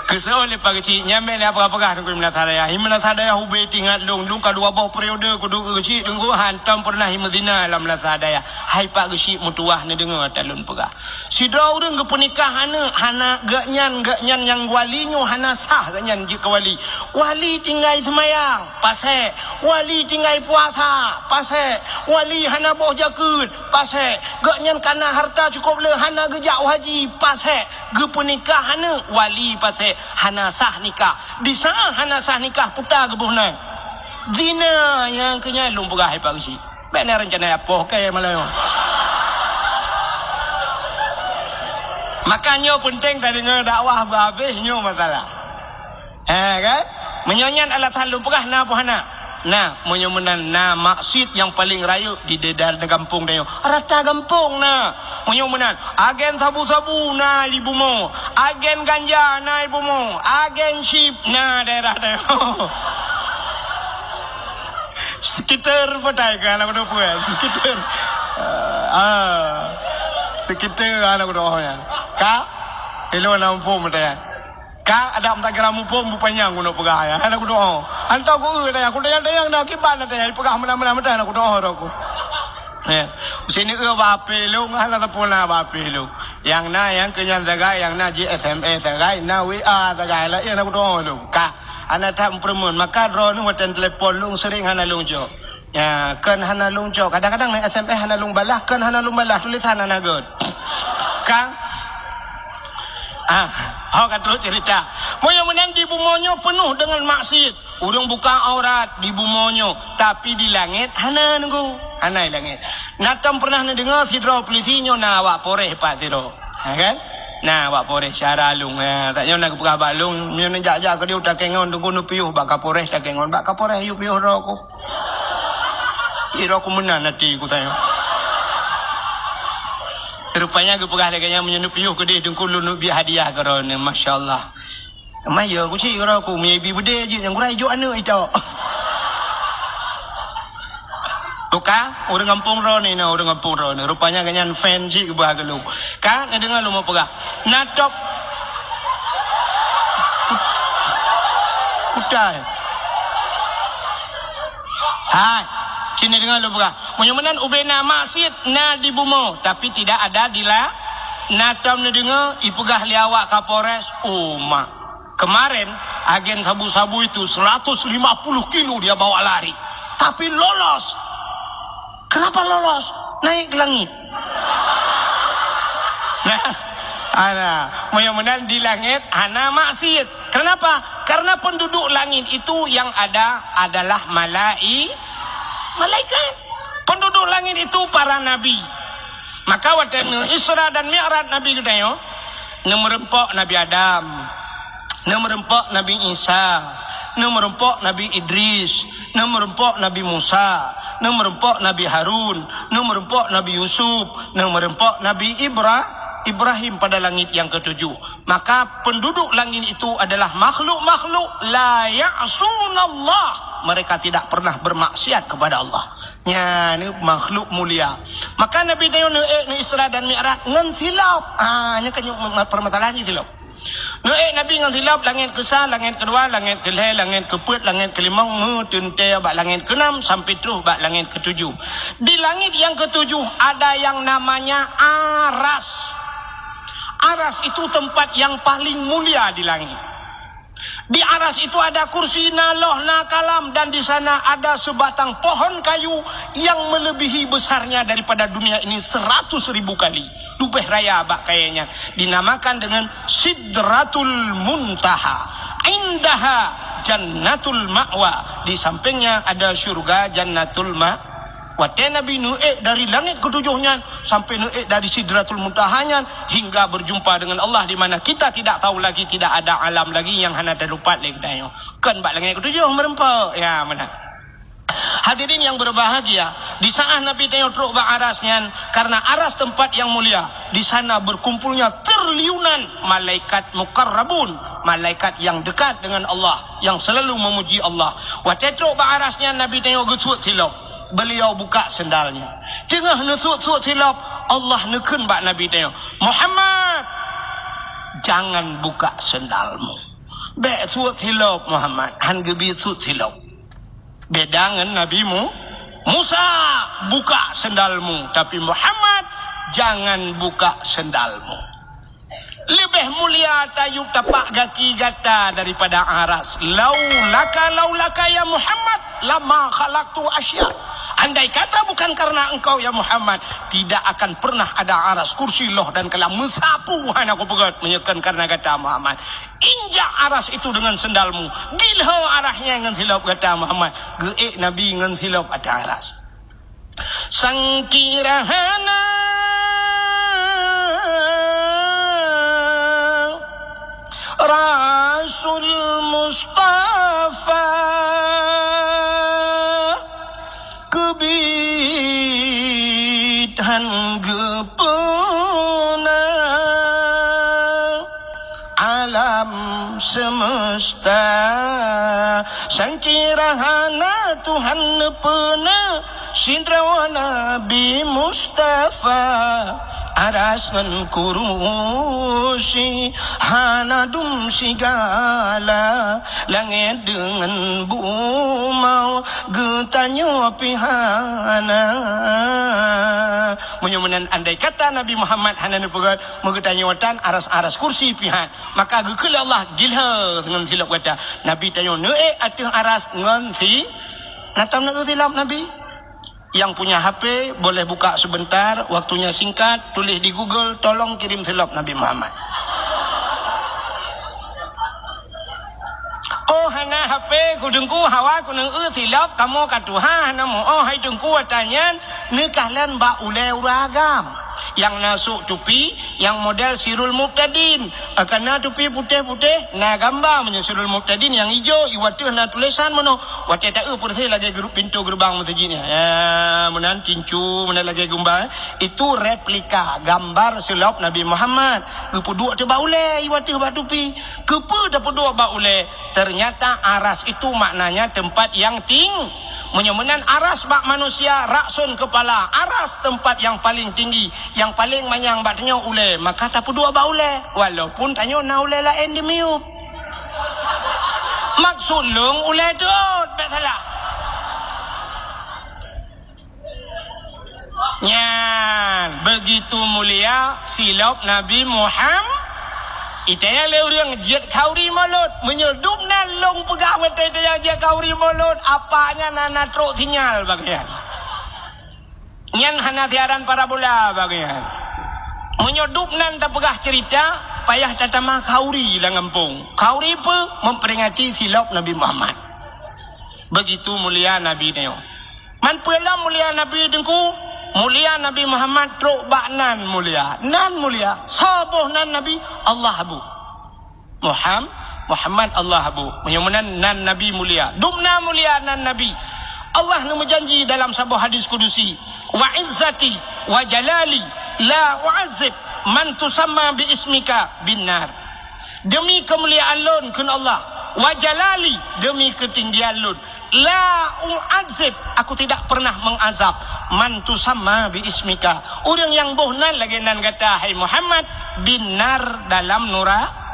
Keusoe lé Pak Geuchik, nyan bèk lé peugah-peugah Teungku Meunasah Dayah. Hi Meunasah Dayah ubé teuingat lôn, lôn ka dua boh periode kuduk Geuchik Teungku, hantom peureunah hi meuzina lam Meunasah Dayah. Hai Pak Geuchik meutuwah neudeungoe ata lôn peugah. Sidroe ureueng geupeunikah aneuk, hana geuhnyan, geuhnyan nyang wali nyoe hana sah geuhnyan jeuet keu wali. Wali tinggai seumayang, pasék. Wali tinggai puasa, pasék. Wali hana boh jakeuet, pasék. Geuhnyan kana hareuta cukôp le, hana geujak u haji, pasék. Geupeunikah aneuk, wali pasék. Hana sah nikah. Di saat hana sah nikah, puta geuboh nan. Zina nyang keu nyan lôn peugah hai Pak Geuchik. Bèk na reuncana apoh kèe malam nyoe. Maka nyoe peunteng tadeungoe dakwah beuhabéh nyoe masalah. Ha, kan? Meunyoe nyan alasan lôn peugah na peue hana? Na, meunyoe meunan na maksiet nyang paleng rayeuk di daerah gampông tanyoe. Rata gampông na. Meunyoe meunan, agen sabu-sabu na di bumoe, agen ganja na di bumoe, agen chip na daerah tanyoe. Sekitar peue tai ka aneuk dua pue, sekitar. Ah, sekitar aneuk dua nyan. Ka? Ilôn na muphom teuh. Ka adak meusagra muphom beu panyang keuneuk peugah nyan. Hana kudoa. Hantom ku eu tayang, ku tayang-tayang na akibat na tayang peugah meunan-meunan meutai hana kudoa roh ku. Ya. Sini eu bak H P lôn, hana teupeu na bak H P lôn. Nyang na nyang keu nyan sagai, nyang na jih S M S sagai, na W A sagai, laén hana kudoa lôn. Ka, hana that meupeureumeun. Maka droeneuh watèe telepon lôn sering hana lôn jaweueb. Ya, kon hana lôn cok. Kadang-kadang na S M S hana lôn balah, kon hana lôn balah, tulisan hana göt. Kang? Ah, ho ka trok cerita. Meunyoe meunan di bumoe nyoe peunoh deungon maksiet. Ureueng buka aurat di bumoe nyoe, tapi di langét hana nunggu. Hana di langét. Na tom pernah neudeungoe sidroe pulisi nyoe na awak Polres pat sidroe. Ha, kan? Na awak Polres syara lôn. Ha, tak nyoe na geupeugah bak lôn, meunyoe neujak-jak keudeh u Takengon, teungku neupiôh bak Kapolres Takengon, bak Kapolres yue piôh droe ku. Ira ku meunan até ku tanyoe. Rupanya geupeugah lagèe nyan, meunyoe neupiôh keudeh teungku lôn neubi hadiah keu droeneuh, masya Allah. Maya ku cit keu droe ku, meunyoe ibi beudé jeuet nyang gura ijok aneuk ito. Tuka, ureueng gampông droeneuh, ureueng gampông droeneuh. Rupanya gobnyan fan cit geuba keu lôn. Ka, neudeungoe lôn peugah. Na top. Kutai. Hai, sini deungoe lôn peugah. Meunyoe meunan ubé na maksiet na di bumoe, tapi tidak ada di la-, na tom neudeungoe ipeugah lé awak Kapolres, uma. Kemarin, agen sabu-sabu itu seratus lima puluh kilo dia bawa lari. Tapi lolos. Kenapa lolos? Naik ke langit. Nah, ana, meunyoe meunan di langét hana maksiet. Kenapa? Karena penduduk langit itu yang ada adalah malai-, malaikat. Penduduk langit itu para nabi. Maka watèe neu Isra dan Mi'raj Nabi geutanyoe, neumeureumpok Nabi Adam, neumeureumpok Nabi Isa, neumeureumpok Nabi Idris, neumeureumpok Nabi Musa, neumeureumpok Nabi Harun, neumeureumpok Nabi Yusuf, neumeureumpok Nabi Ibra-, Ibrahim pada langit yang ketujuh. Maka penduduk langit itu adalah makhluk-makhluk la ya'sunallah. Mereka tidak pernah bermaksiat kepada Allah. Nyan makhluk mulia. Maka Nabi tanyoe neuék neu Isra dan Mi'raj ngon silop. Ah, nyan kan permasalahan jih silop. Neuék Nabi ngon silop, langét keusa, langét keudua, langét keulhèe, langét keupeuet, langét keulimong, meuteuntèe bak langét keunam sampai troh bak langét keutujoh. Di langit yang ketujuh ada yang namanya Aras. Aras itu tempat yang paling mulia di langit. Di Aras itu ada kursi, na loh, na kalam, dan di sana ada sebatang pohon kayu yang melebihi besarnya daripada dunia ini seratus ribu kali. Leubeh raya bak kayèe nyan. Dinamakan dengan Sidratul Muntaha. Indaha Jannatul Ma'wa. Di sampingnya ada syurga Jannatul Ma-, Watèe Nabi neuék dari langét keutujoh nyan sampai neuék dari Sidratul Muntaha nyan hingga berjumpa dengan Allah, di mana kita tidak tahu lagi, tidak ada alam lagi nyang hana teulipat lé geutanyoe. Kon bak langét keutujoh meureumpok. Ya, meunan. Hadirin yang berbahagia, di saat Nabi tanyoe trok bak aras nyan, karena aras tempat yang mulia, di sana berkumpulnya triliunan malaikat muqarrabun, malaikat yang dekat dengan Allah, yang selalu memuji Allah. Watèe trok bak aras nyan Nabi tanyoe geusuet silop. Beliau buka sendalnya. Teungoh neusuet-suet silop, Allah neukheun bak Nabi tanyoe, "Muhammad, jangan buka sendalmu." Bèk sut silop Muhammad, han geubi sut silop. Beda ngon Nabi Mu-, Musa, "Buka sendalmu," tapi Muhammad, "Jangan buka sendalmu." Leubeh mulia tayue tapak gaki gata daripada aras. "Laulaka, laulaka ya Muhammad, lama khalaqtu asya." Andai kata bukan karena engkau ya Muhammad, tidak akan pernah ada aras, kursi, loh dan kalam meusapu hana kupeugöt meunyoe kon karena gata Muhammad. Injak aras itu dengan sendalmu. Gilho aras nyan ngon silop gata Muhammad. Geuék Nabi ngon silop ateueh aras. Sangkira hana Rasul Mustafa keubiet han geupeuna alam semesta. Sangkira hana Tuhan neupeuna sidroe Nabi Mustafa. Aras ngon kurusi hana dum sigala, langét deungon bumoe geutanyoe pih hana. Meunyoe meunan andai kata Nabi Muhammad hana neupeugöt, meugeutanyoe tan aras-aras kursi pih han, maka geukheun lé Allah gilho ngon silop gata. Nabi tanyoe neuék ateueh aras ngon si-, na tom neuék silop Nabi? Yang punya H P boleh buka sebentar, waktunya singkat, tulis di Google, "Tolong kirim silop Nabi Muhammad." Oh, hana H P, ku Teungku, hawa ku neuék silop, kamoe ka tuha, hana meu-, oh, hai Teungku, ata nyan, neukalon bak ulèe ureueng agam. Nyang na sôk tupi, nyang model Sirul Mubtadin. Ka na tupi putéh-putéh, na gamba meunyoe Sirul Mubtadin, nyang ijo, i ateueh na tulésan meunoe. Watèe taeu peureusé lagèe geu-, pintoe geureubang meuseujid nyan. Ya, meunan tincu, meunan lagèe gumba. Itu replika gambar silop Nabi Muhammad. Geupeuduek teuh bak ulèe, i ateueh bak tupi. Keupeue tapeuduek bak ulèe? Ternyata aras itu maknanya tempat yang ting-, meunyoe meunan aras bak manusia, ra'sun kepala, aras tempat yang paling tinggi, yang paling manyang bak tanyoe ulèe, maka tapeuduek bak ulèe, walaupun tanyoe na ulèe laén di miyueb. Maksud lôn ulèe teuôt, bèk salah. Nyan, begitu mulia silop Nabi Muhammad. Itaya lé ureueng jeuet khauri mulod. Meunyoe dum nan lôn peugah watèe itaya jeuet khauri mulod, apa nyan hana trok sinyal bagian. Nyan hana siaran parabola bagian. Meunyoe dum nan tapeugah cerita, payah tatamah khauri lam gampông. Khauri peue? Memperingati silop Nabi Muhammad. Begitu mulia Nabi nyoe. Man peue lom mulia Nabi Teungku? Mulia Nabi Muhammad trok bak nan mulia. Nan mulia. Soe boh nan Nabi? Allah bu. Muham-, Muhammad Allah bu. Meunyoe meunan nan Nabi mulia. Dum na mulia nan Nabi. Allah neumeujanji dalam saboh hadis kudusi, "Wa izzati wa jalali la u'adzib man tusamma bi ismika bin nar." Demi keumuliaan lôn, kheun Allah, wa jalali, demi keutinggian lôn, la u'adzib, aku tidak pernah mengazab, man tusamma bi ismika, ureueng nyang boh nan lagèe nan gata, hai Muhammad, bin nar, dalam nura-,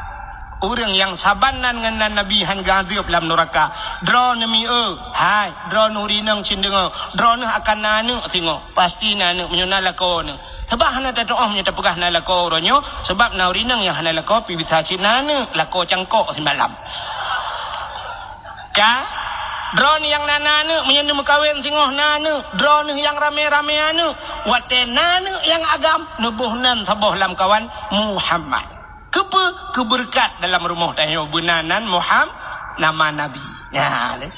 ureueng nyang saban nan ngon nan Nabi han geuazab lam nuraka. Droeneuh mi-, eu, hai, droeneuh ureueng inong cit deungö, droeneuh akan na aneuk singoh, pasti na aneuk meunyoe na lakoe neuh. Sabab hana tatu'oh meunyoe tapeugah na lakoe uroe nyoe, sabab na ureueng inong nyang hana lakoe pih bisa cit na aneuk, lakoe cangkok simalam. Ka? Droeneuh nyang na, na aneuk, meunyoe neumeukawen singoh na aneuk, droeneuh nyang ramé-ramé aneuk, watèe na aneuk nyang agam, neuboh nan saboh lam kawan Muhammad. Keupeue? Keubeureukat dalam rumoh tanyoe beuna nan Muham-, nama Nabi. Nyan, eh.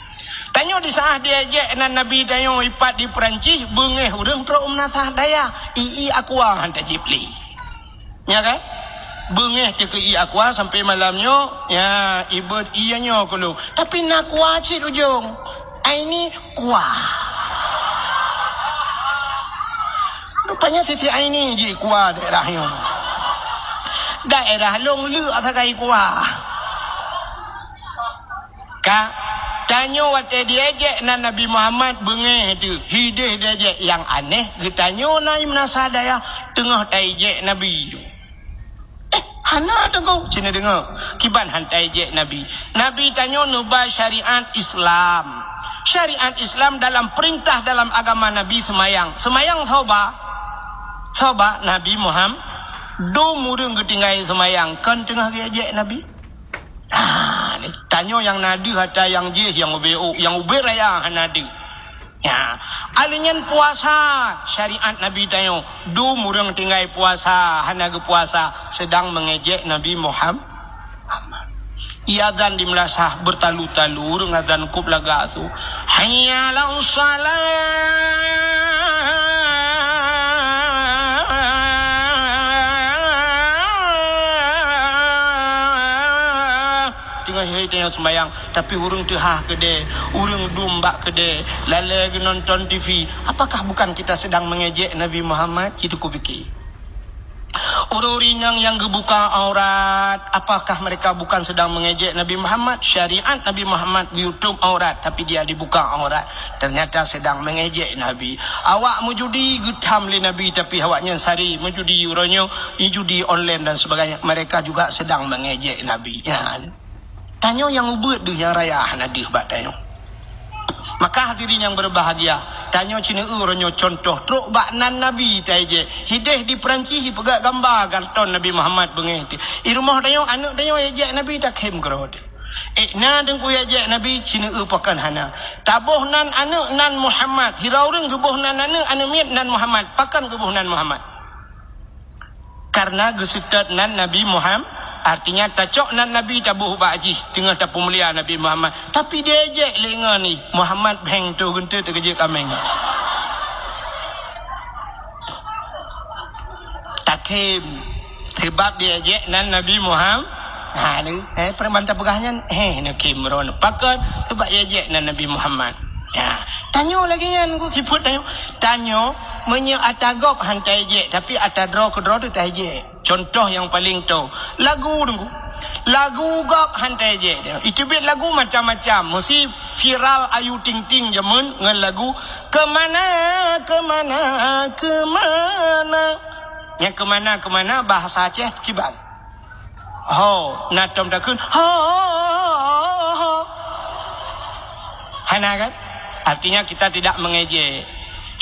Tanyoe di saat diejek nan Nabi tanyoe ipat di Perancis, beungéh ureueng trok meunasah dayah, ié aqua han tajib lé. Nya kan? Beungéh teuh keu ié aqua sampai malam nyoe, ya, ibeuet ié nyoe keu lôn. Tapi na aqua cit ujong. Aini kuah. Rupanya Siti Aini ji kuah daerah nyoe. Daerah lôn leuk sagai kuah. Ka, tanyoe watèe diejek nan Nabi Muhammad beungéh teuh, hideh diejek. Nyang aneh, geutanyoe na i meunasah dayah teungoh taejek Nabi. Eh, Hana teungku, cina deungoe. Kiban han taejek Nabi. Nabi tanyoe neuba syariat Islam. Syariat Islam dalam perintah dalam agama Nabi seumayang. Seumayang soe ba? Soe ba? Nabi Muhammad. Dum ureuëng geutinggai seumayang, kon teungoh geuejek Nabi? Ah, tanyoe nyang na deuh ata nyang jih, nyang ubé, nyang ubé raya hana deuh. Ya, alèh nyan puasa, syariat Nabi tanyoe, dum ureuëng tinggai puasa, hana geupuasa, sedang mengejek Nabi Muham-, Muhammad. Iazan di meulasah beutalu-talu, ureuëng azan kub lagak su. Hayya 'alas shalah. Teungoh hai teungoh seumayang, tapi ureuëng teuhah keudè, ureuëng dum bak keudè, lalè geunonton T V. Apakah bukan kita sedang mengejek Nabi Muhammad? Itu kupikir. Ureuëng inong nyang geubuka aurat, apakah mereka bukan sedang mengejek Nabi Muhammad? Syariat Nabi Muhammad geuyutob aurat, tapi dia dibuka aurat. Ternyata sedang mengejek Nabi. Awak meujudi geutham lé Nabi, tapi awak nyan sari meujudi uroe nyoe, judi online dan sebagainya. Mereka juga sedang mengejek Nabi. Ya. Tanyoe nyang ubeuet deuh nyang raya hana deuh bak tanyoe. Maka hadirin yang berbahagia, tanyoe cina uroe nyoe contoh trok bak nan Nabi taejek. Hideh di Perancis ipeugah gamba karton Nabi Muhammad beungéh teuh. I rumoh tanyoe, aneuëk tanyoe ejek Nabi takhém keudroe teuh. Eh, na teungku ejek Nabi, cina pakon hana. Taboh nan aneuëk nan Muhammad. Sira ureuëng geuboh nan aneuëk, aneuëk miet nan Muhammad. Pakon geuboh nan Muhammad? Karena geuseutôt nan Nabi Muhammad, artinya tacok nan Nabi taboh bak jih, teungoh tapeumulia Nabi Muhammad. Tapi diejek lé ngon ni, Muhammad bheng tu geunteut teukeujeuet kaméng. Takhém, sebab diejek nan Nabi Muhammad. Ha, ni, eh, peureuman tapeugah nyan, eh, neukhém droe. Pakon, sebab diejek nan Nabi Muhammad. Ya, tanyoe lagée nyan ku sifeuet tanyoe. Tanyoe meunyoe ata gob han taejek, tapi ata droe keudroe teuh taejek. Contoh nyang paleng toe, lagu teungku. Lagu gob han taejek. Iteubiet lagu macam-macam. Meusi viral Ayu Ting Ting jameun ngon lagu Keumana, Keumana, Keumana. Nyang keumana-keumana bahasa Aceh kiban. Ho, na tom takheun, ho, ho, ho, ho. Hana kan? Artinya kita tidak mengejek.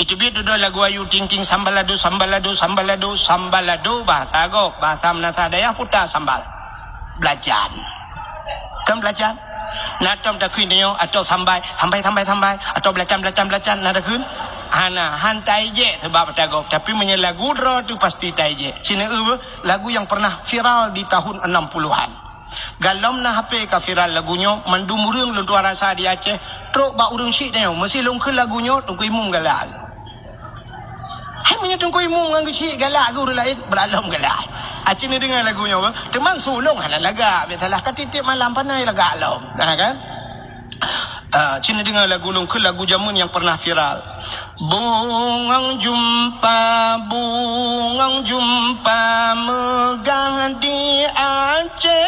Iteubiet dudoe lagu Ayu Ting Ting, sambalado, sambalado, sambalado, sambalado, bahasa gob, bahasa meunasah dayah puta sambal. Belacan. Kan belacan? Na tom takheun nyoe, atau sambai, sambai, sambai, sambai, atau belacan, belacan, belacan, na takheun? Hana, han taejek sebab ata gob. Tapi meunyoe lagu droe teuh pasti taejek. Cina eu, lagu yang pernah viral di tahun enam puluhan. Galom na H P ka viral lagu nyoe, mandum ureuëng lôn tuan rasa di Aceh, trok bak ureuëng syiek tanyoe, meusi lôn kheun lagu nyoe, Teungku Imum galak. Hai meunyoe Teungku Imum ngon geuh syiek galak keu ureuëng laén, brat lom galak. Aci neudeungoe lagu nyoe, teuma su lôn hana lagak, biasalah ka tieb-tieb malam panai lagak lom. Nah kan? Ah, cina deungoe lagu lôn kheun, lagu jameun nyang pernah viral. Bungong jumpa, bungong jumpa meugah di Aceh.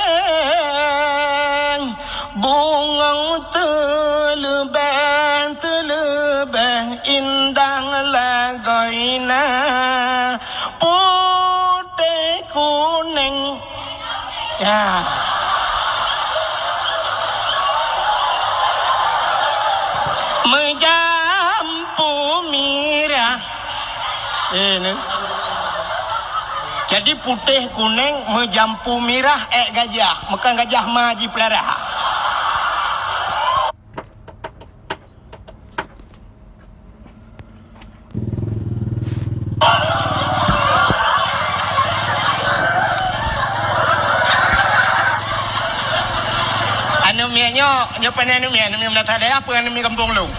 Bungong teuleubeh, teuleubeh indah lagoina. Putéh kunéng. Ya. Meujampu mirah. Eh, ni. Jadi putéh kunéng meujampu mirah ék gajah, meukan gajah ma jipeulara. Aneuk miet nyoe, nyoe pane aneuk miet, aneuk miet meunasah dayah, peue aneuk miet gampông lôn.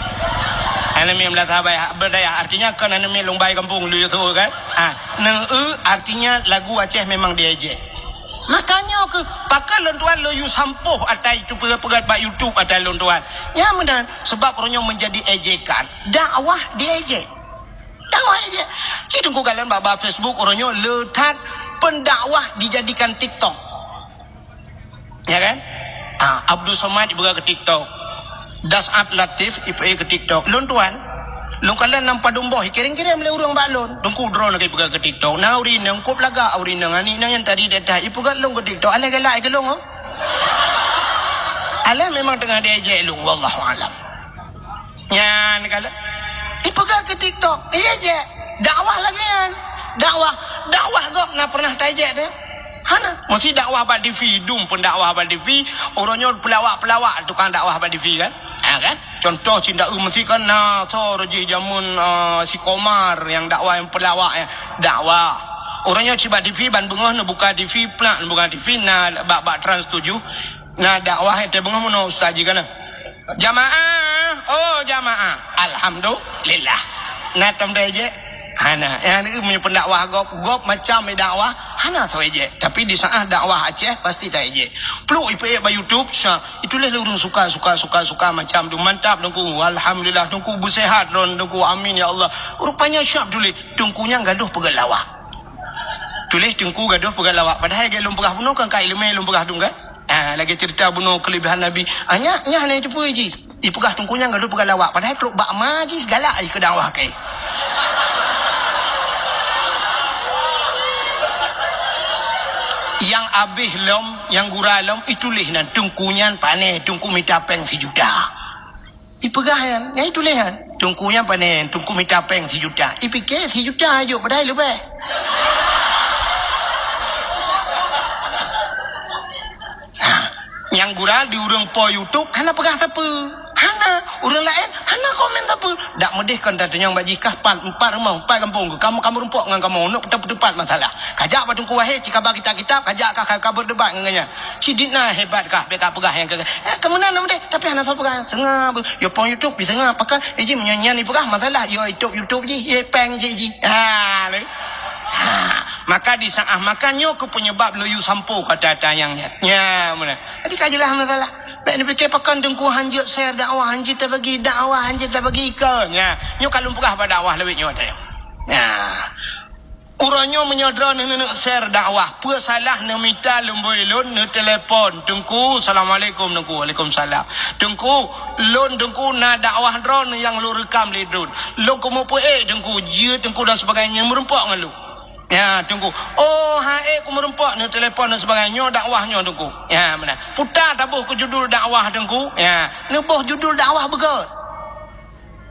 Aneuk miet meunasah dayah, artinya kon aneuk miet lôn bai gampông lôn yue su kan? Ah, neu-eu artinya lagu Aceh memang diejek. Makanya ke pakon lôn tuan lôn yue sampôh atai tu peugah-peugah bak YouTube atai lôn tuan. Nyan meunan sebab uroe nyoe meujadi ejekan. Dakwah diejek. Dakwah ejek. Cit teungku galon bak-bak Facebook uroe nyoe le that pendakwah dijadikan TikTok. Ya kan? Ah, Abdul Somad ipeugah keu TikTok. Dasat Latif ipeugah keu TikTok. Lôn tuan, Lôn kalon lam padum boh, kirém-kirém lé ureueng bak lôn. Teungku, droeneuh ka ipeugah keu TikTok. Na ureueng inong, kôb lagak ureueng inong, aneuk inong nyang tadi di ateueh, ipeugah lôn keu TikTok. Alah galak keu lôn, oh. Alah memang teungoh diejek lôn, wallahu alam. Nyan kalon. Ipeugah keu TikTok, ijek. Dakwah lagèe nyan. Dakwah, dakwah gob na pernah taijek teuh? Hana. Meusi dakwah bak T V, dum peudakwah bak T V, uroe nyoe peulawak-peulawak tukang dakwah bak T V kan? Ha kan? Contoh, cit taeu meusi kan na soe jih jameun, ah, si Komar nyang dakwah nyang peulawak nyan. Dakwah. Uroe nyoe cit bak T V ban beungoh neubuka T V, plak neubuka T V, na bak, bak Trans tujuh, na dakwah nyang beungoh meunoe ustaz jih kana. Jamaah, oh jamaah. Alhamdulillah. Na tom taijek? Hana. Nyan meunyoe pendakwah gob, gob macam dakwah, hana soe ijek. Tapi di saat dakwah Aceh, pasti taijek. Pluek ipeuék bak YouTube, sa, ituléh lé ureueng suka, suka, suka, suka macam tu. Mantap, Teungku. Alhamdulillah, Teungku beuseuhat droen, Teungku. Amin, ya Allah. Rupanya siap tuléh, Teungku nyan gadoh peugah lawak. Tuléh Teungku gadoh peugah lawak. Padahai lagèe lôn peugah bunoe kan, ka ileumèe lôn peugah dum kan? Ah, lagèe cerita bunoe kelebihan Nabi. Ah, nyak, nyak hana jiteupeue jih. Ipeugah Teungku nyan gadoh peugah lawak. Padahai trok bak ma jih galak jih keu dakwah kèe. Nyang abéh lom, nyang gura lom, ituléh nan Teungku nyan pané, Teungku mita péng sijuta. Ipeugah nyan, nyan ituléh nyan. Teungku nyan pané, Teungku mita péng sijuta. Ipike sijuta jok, padahai leubeh. Ha, nyang gura di ureueng po YouTube hana peugah sapeue. Hana, ureueng laén hana komen sapeue. Dak meudeh kon tatanyong bak jih kah pat, empat rumoh, empat gampông. Kamoe, kamoe rumpok ngon kamoe, neuk teupat masalah. Kajak bak Teungku Wahé, cikaba kitab-kitab, kajak kah ka, ka berdebat ngon gobnyan. Sidit na hebat kah, bèk kapeugah nyang keu, eh, keu meunan na meudeh, tapi hana soe peugah. Seungab, yo pong YouTube, seungab, pakon, eh, jih meunyoe nyan ipeugah masalah, yo YouTube, YouTube jih, yo péng jih, jih. Ha, lé. Ha, maka di saat, maka nyoe keuh penyebab lôn yue sampoe kata-kata nyang nyan. Nya, meunan. Jadi ka jeulaih masalah. Bèk neupike pakon Teungku hanjeuet share dakwah, hanjeuet tabagi dakwah, hanjeuet tabagi ikon. Nya, nyoe ka lôn peugah bak dakwah lawét nyoe teuh. Nya. Uroe nyoe meunyoe droeneuh neuk share dakwah, peue salah neumita lumbôi lôn, neutelepon, "Teungku, assalamualaikum, Teungku." "Waalaikumsalam." "Teungku, lôn, Teungku, na dakwah droeneuh nyang lôn reukam lé droen. Lôn keumeupeuék, Teungku, jeuet, Teungku, dan sebagainya, meurumpok ngon lôn." Ya, Teungku. "Oh, han ék keumeureumpok," neutelepon dan sebagainya. "Nyoe dakwah nyoe, Teungku." Ya, meunan. Puta taboh keu judul dakwah, Teungku. Ya, neuboh judul dakwah beugöt.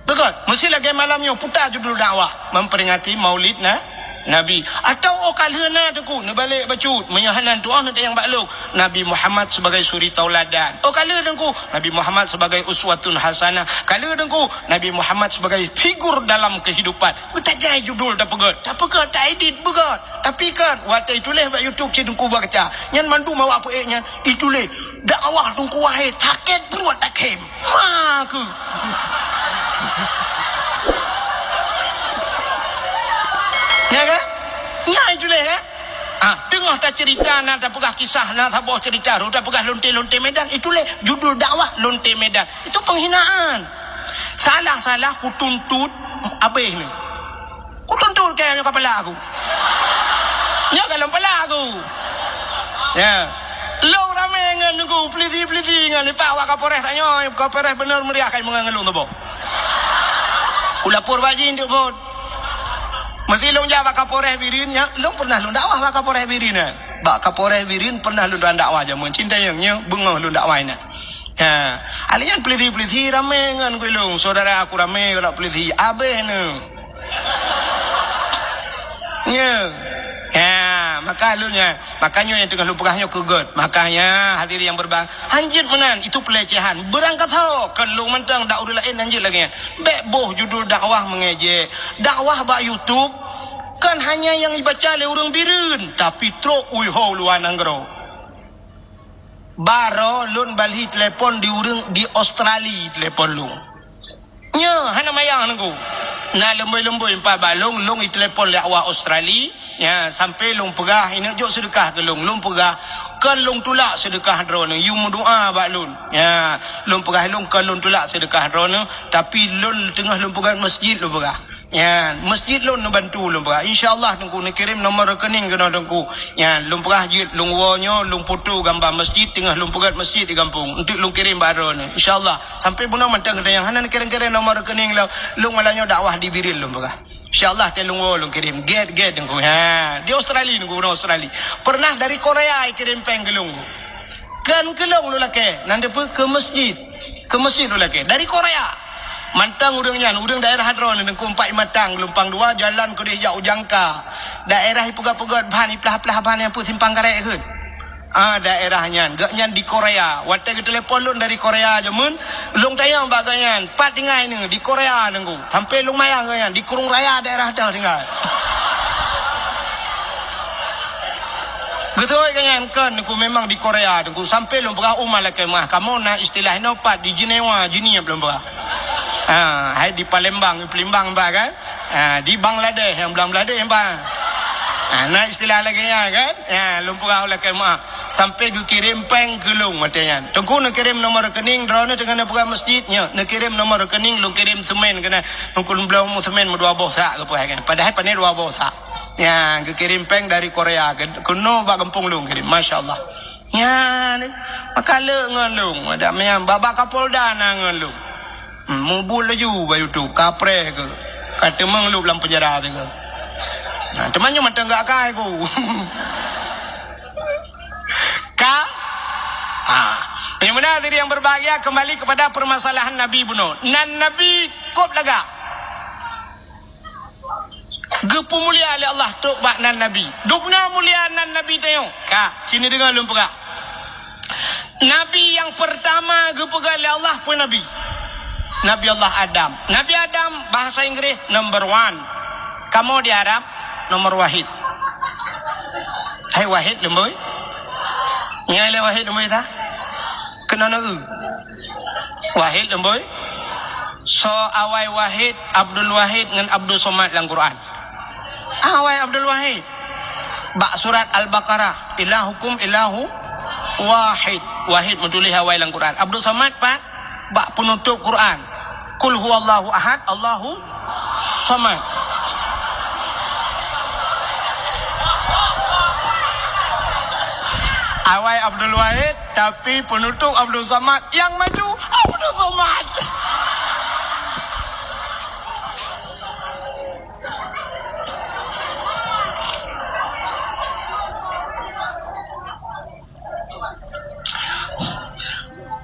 Beugöt. Meusi lagèe malam nyoe, puta judul dakwah. Memperingati Maulid na-, Nabi. Atau oh ka lheueh na, Teungku, neubalek bacut. Meunyoe hana tu'oh neutanyong bak lôn. Nabi Muhammad sebagai suri tauladan. Oh ka lheueh, Teungku. Nabi Muhammad sebagai uswatun hasanah. Ka lheueh, Teungku. Nabi Muhammad sebagai figur dalam kehidupan. Meutajai judul tapeugöt, tapeugöt, taedit beugöt. Tapi kan, watèe ituléh bak YouTube cit Teungku bak kaca. Nyan mandum awak peuék nyan ituléh, "Dakwah Teungku Wahé sakét pruet takhém." Ma keuh. Ya kan? Nyan ituléh kan? Ah, teungoh taceurita na tapeugah kisah na saboh ceurita, rot tapeugah lonte-lonte Medan, ituléh judul dakwah lonte Medan. Itu penghinaan. Salah-salah kutuntut abéh ni. Kutuntut kèe nyoe keu pala aku. Nyoe golom pala aku. Ya. Lôn ramé ngon Teungku, peulisi-peulisi ngon lipat wak Kapolres tanyoe, Kapolres beuneuh meuriah kai meungon lôn tuboh. Kulapor bak jih untuk bot. Meusi lôn jak bak Kapolres Bireuen, nyan, lôn pernah lôn dakwah bak Kapolres Bireuen nyan. Bak Kapolres Bireuen pernah lôn dakwah jameun. Cit tanyong nyoe, beungoh lôn dakwah inan. Ha, alèh nyan peulisi-peulisi ramé ngon gulong, saudara aku ramé ngon peulisi, abéh neu. Nyoe. Ha, maka lôn nyan, maka nyoe nyang teungoh lôn peugah nyoe keu göt. Makanya hadirin yang berbahagia, hanjeuet meunan, itu pelecehan. Beurangkasoe, kon lôn mantong dak ureueng laén hanjeuet lagèe nyan. Bèk boh judul dakwah mengejek. Dakwah bak YouTube kon hanya nyang ibaca lé ureueng Bireuen, tapi trok u luwa nanggroe. Baroe lôn balhi telepon di ureueng di Australia telepon lôn. Nyoe hana mayang Teungku. Na leumbôi-leumbôi pat bak lôn, lôn itelepon lé awak Australia. Nya, sampai lôn peugah, "Ineuk jok seudeukah keu lôn." Lôn peugah, "Kon lôn tulak seudeukah droeneuh, yue meudoa bak lôn." Nya, lôn peugah lôn, "Kon lôn tulak seudeukah droeneuh, tapi lôn teungoh lôn peugah masjid," lôn peugah. Nyan, masjid lôn neubantu lôn peugah. Insya Allah Teungku neukirém nomor rekening keunoe Teungku. Nyan, lôn peugah jeuet lôn woe nyoe, lôn foto gambar masjid, teungoh lôn peugöt masjid di gampông. Eunteuk lôn kirém bak droeneuh. Insya Allah. Sampai bunoe mantong geutanyoe hana neukirém-kirém nomor rekening lôn. Lôn malam nyoe dakwah di Bireuen lôn peugah. Insya Allah, watèe lôn woe lôn kirém. Gèt, gèt Teungku. Ha, di Australia Teungku, ureueng Australia. Pernah dari Korea ikirém pèng keu lôn. Kon keu lôn lôn lakèe, nan teupeu keu masjid. Keu masjid lôn lakèe. Dari Korea. Mantong ureueng nyan, ureueng daerah droeneuh Teungku, Empat Matang, Geulumpang Dua, jalan keudéh jak u Jangka. Daerah ipeugöt-peugöt ban, iplah-plah ban nyang peue simpang karet kheun. Ah, daerah nyan. Gobnyan di Korea. Watèe geutelepon lôn dari Korea jameun, lôn tanyong bak gobnyan, "Pat tinggai neuh?" "Di Korea Teungku." Sampai lôn mayang gobnyan, di Krueng Raya daerah teuh tinggai. Geutôi gobnyan, "Kon Teungku, memang di Korea Teungku." Sampai lôn peugah, "Oh, malaikat meuah, kamoe na istilah inoe pat di Jenewa, Jenéb lôn peugah." Ha, hai di Palembang, Palembang bah kan? Ha, di Bangladesh, nyang Bangladesh bah. Ha, na istilah lagèe nyan kan? Ha, lôn peugah malaikat meuah. Sampai geukirém pèng keu lôn watèe nyan. Teungku neukirém nomor rekening, droeneuh teungoh neupeugah masjid nyoe. Neukirém nomor rekening, lôn kirém seumén keunan. Teungku lôn bloe seumén meudua boh sak geupeugah kan. Padahai pané dua boh sak. Nyan, geukirém pèng dari Korea, ke-, keunoe bak gampông lôn kirém. Masya Allah. Nyan, maka le ngon lôn. Adak meunan, bak-bak Kapolda na ngon lôn. Hmm, mubuet laju bak YouTube, kapreh keuh. Ka teumeung lôn lam penjara teuh keuh. Nah, teuma nyoe mantong gak akai ku. Ka? Ah. Yang benar tadi yang berbahagia, kembali kepada permasalahan Nabi bunoe. Nan Nabi kôb lagak. Geupeumulia lé Allah trok bak nan Nabi. Dubna mulia nan Nabi tanyoe. Ka, sini deungoe lôn peugah. Nabi nyang peurtama geupeugah lé Allah peue Nabi? Nabi Allah Adam. Nabi Adam, bahasa Inggris, number one. Kamoe di Arab, nomor wahid. Hai wahid leumbôi? Nyan lé wahid leumbôi ta? Keunoe na eu. Wahid leumbôi? Soe awai Wahid, Abdul Wahid ngon Abdul Somad lam Quran? Awai Abdul Wahid. Bak surat Al-Baqarah, "Ilahukum ilahu wahid." Wahid meutuléh awai lam Quran. Abdul Somad pat? Bak peunutôp Quran. "Qul huwallahu ahad, Allahu Somad." Awai Abdul Wahid, tapi peunutôp Abdul Somad nyang maju Abdul Somad.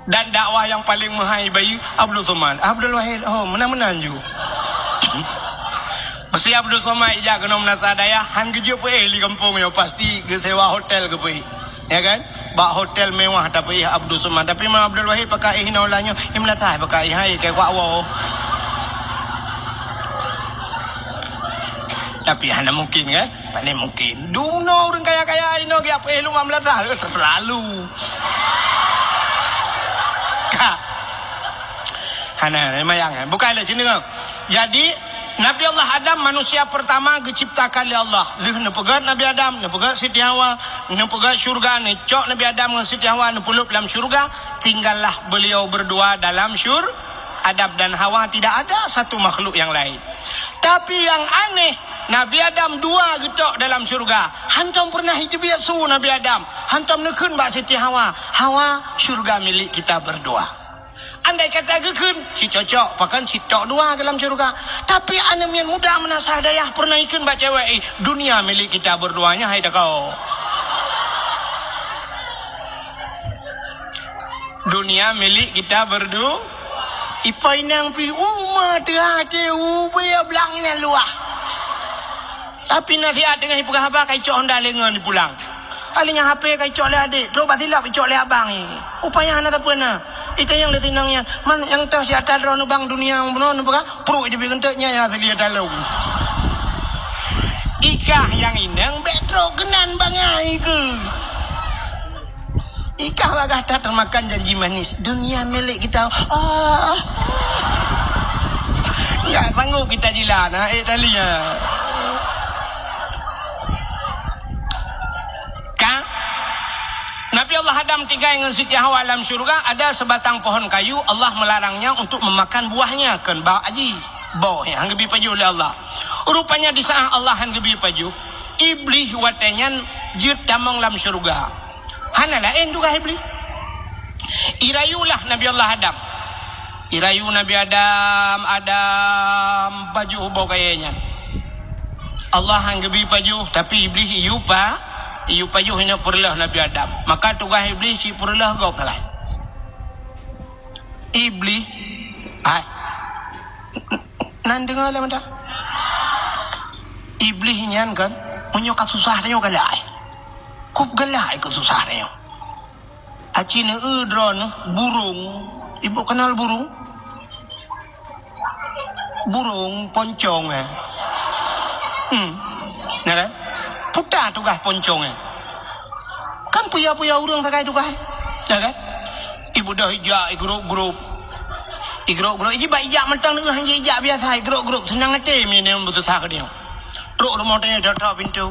Dan dakwah nyang paleng meuhai bayeue Abdul Somad. Abdul Wahid, oh, meunan-meunan ju. Meusé Abdul Somad ijak keunoe meunasah dayah, han geujeuet peuéh lé gampông nyoe, pasti geusewa hotel geupeuéh. Ya kan? Bak hotel mewah tapeuéh Abdul Somad. Tapi Imam Abdul Wahid pakai éh inoe ulah nyoe, i meunasah pakai éh, hai, keu kuak woe. Tapi hana mungkin kan? Pane mungkin. Dumnoe ureueng kaya-kaya inoe geujak peuéh lom lam meunasah, eh, terlalu. Ka. Hana, mayang, eh. Bukai lé sini, kan? Jadi, Nabi Allah Adam manusia pertama geuciptakan lé Allah. Lheueh neupeugöt Nabi Adam, neupeugöt Siti Hawa, neupeugöt syurga, neucok Nabi Adam ngon Siti Hawa, neupeulop lam syurga, tinggallah beliau berdua dalam syur-, Adam dan Hawa, tidak ada satu makhluk yang lain. Tapi yang aneh, Nabi Adam dua geutok dalam syurga. Hantom pernah jiteubiet su Nabi Adam. Hantom neukheun bak Siti Hawa, "Hawa, syurga milik kita berdua." Andai kata geukheun, cit cocok, pakon cit tok dua dalam syurga. Tapi aneuk miet muda meunasah dayah pernah ikheun bak cewek, "Eh, dunia milik kita berdua nyan, hai takok." Dunia milik kita berdu-, ipo inong pi uma teuhah teu ubé blang nyan luwah. Tapi nasihat teungoh ipeugah haba ka icok honda lé ngon ipulang. Alèh nyan H P ka icok lé adék, trok bak silop icok lé abang, eh. Upaya hana sapeue na. Itanyong lé si inong nyan, "Man nyang toh si ata droeneuh bang dunia bunoe neupeugah, pruet jih bak geunteuk nyan nyang asli ata lôn." Ikah nyang inong bèk trok keunan bangai keuh. Ikah bagah that teumakan janji manis, dunia milik kita. Ah. Enggak sanggup kita jilat, ha, eh, tali, ha. Ka? Nabi Allah Adam tinggai ngon Siti Hawa lam syurga, ada sebatang pohon kayu, Allah melarangnya untuk memakan buahnya, kon bak aji. Boh nyang han geubri pajoh lé Allah. Rupanya di saat Allah han geubri pajoh, Iblih watée nyan jeuet tamong lam syeuruga. Hana laén tugaih Iblih. Irayulah Nabi Allah Adam. Irayu Nabi Adam, Adam, pajoh boh kayée nyan. Allah han geubri pajoh, tapi Iblih iyue pa-, iyue pajoh inoe peureulôh Nabi Adam. Maka tugaih Iblih cit peureulôh gob sagai. Iblih, hai, nan deungoe lé mantong. Iblih nyan kan, meunyoe ka susah tanyoe galak ai. Kub galak ai keu susah tanyoe. Aci neueu droeneuh burông. Ibu kenal burông? Burông poncong, eh. Hmm. Ya kan? Puta tugaih poncong, eh. Kan puya-puya ureuëng sagai tugaih, ya kan? Ibu dah ijak, igrop-grop. Igrop-grop. Iji bak ijak mantong neueu hana ijak biasa, igrop-grop. Seunang até mi nyan beutusah keu dia. Trok rumoh tanya tok-tok pintu.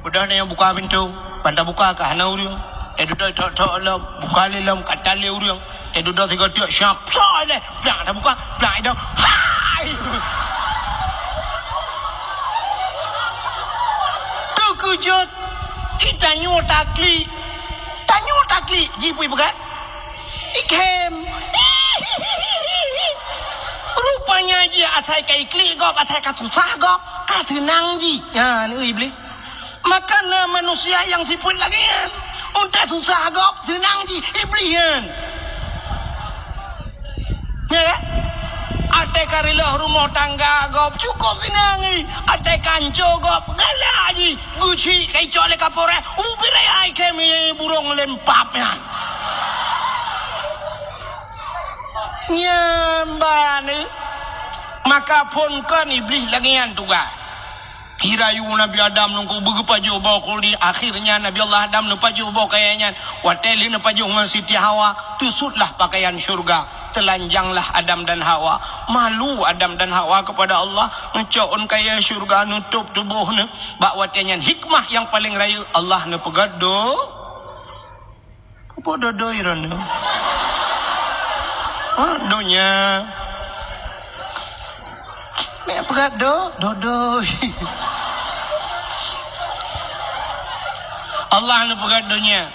Udah nyan buka pintu, ban tabuka ka hana ureuëng. Eh, dudoe tok-tok lom, buka lé lom, ka tan lé ureuëng. Eh, dudoe sigoe tiek, siap, plak lé, plak tabuka, plak idong. Hai! Teukeujot, i tanyoe taklik. Tanyoe taklik, jih pui peugah. Ikhem. Rupanya jih asai ka iklik gob, asai ka susah gob, ka seunang jih. Ha, ni Iblih. Maka na manusia nyang sifeuet lagée nyan. Untée susah gob, seunang jih, Iblih nyan. Ya kan? Até ka reuloh rumoh tangga gob, cukup seunang jih. Até ka hanco gob, galak jih. Geuchik ka icok lé Kapolres, ubit raya ikhem burông lempap nyan. Nyan bani. Maka phon kon Iblih lagée nyan tugaih. Irayu Nabi Adam nungku beugeupajoh boh khuldi, akhirnya Nabi Allah Adam neupajoh boh kayée nyan. Watée lheueh neupajoh ngon Siti Hawa, teusutlah pakaian syurga, telanjanglah Adam dan Hawa. Malu Adam dan Hawa kepada Allah, ngeucok ôn kayée syurga, nutup tuboh neuh. Bak watée nyan hikmah nyang paleng rayeuk Allah neupeugah do Keupeue dodoi droeneuh? Ha, donya. Mek peugah do, dodoi. Allah neupeugah donya.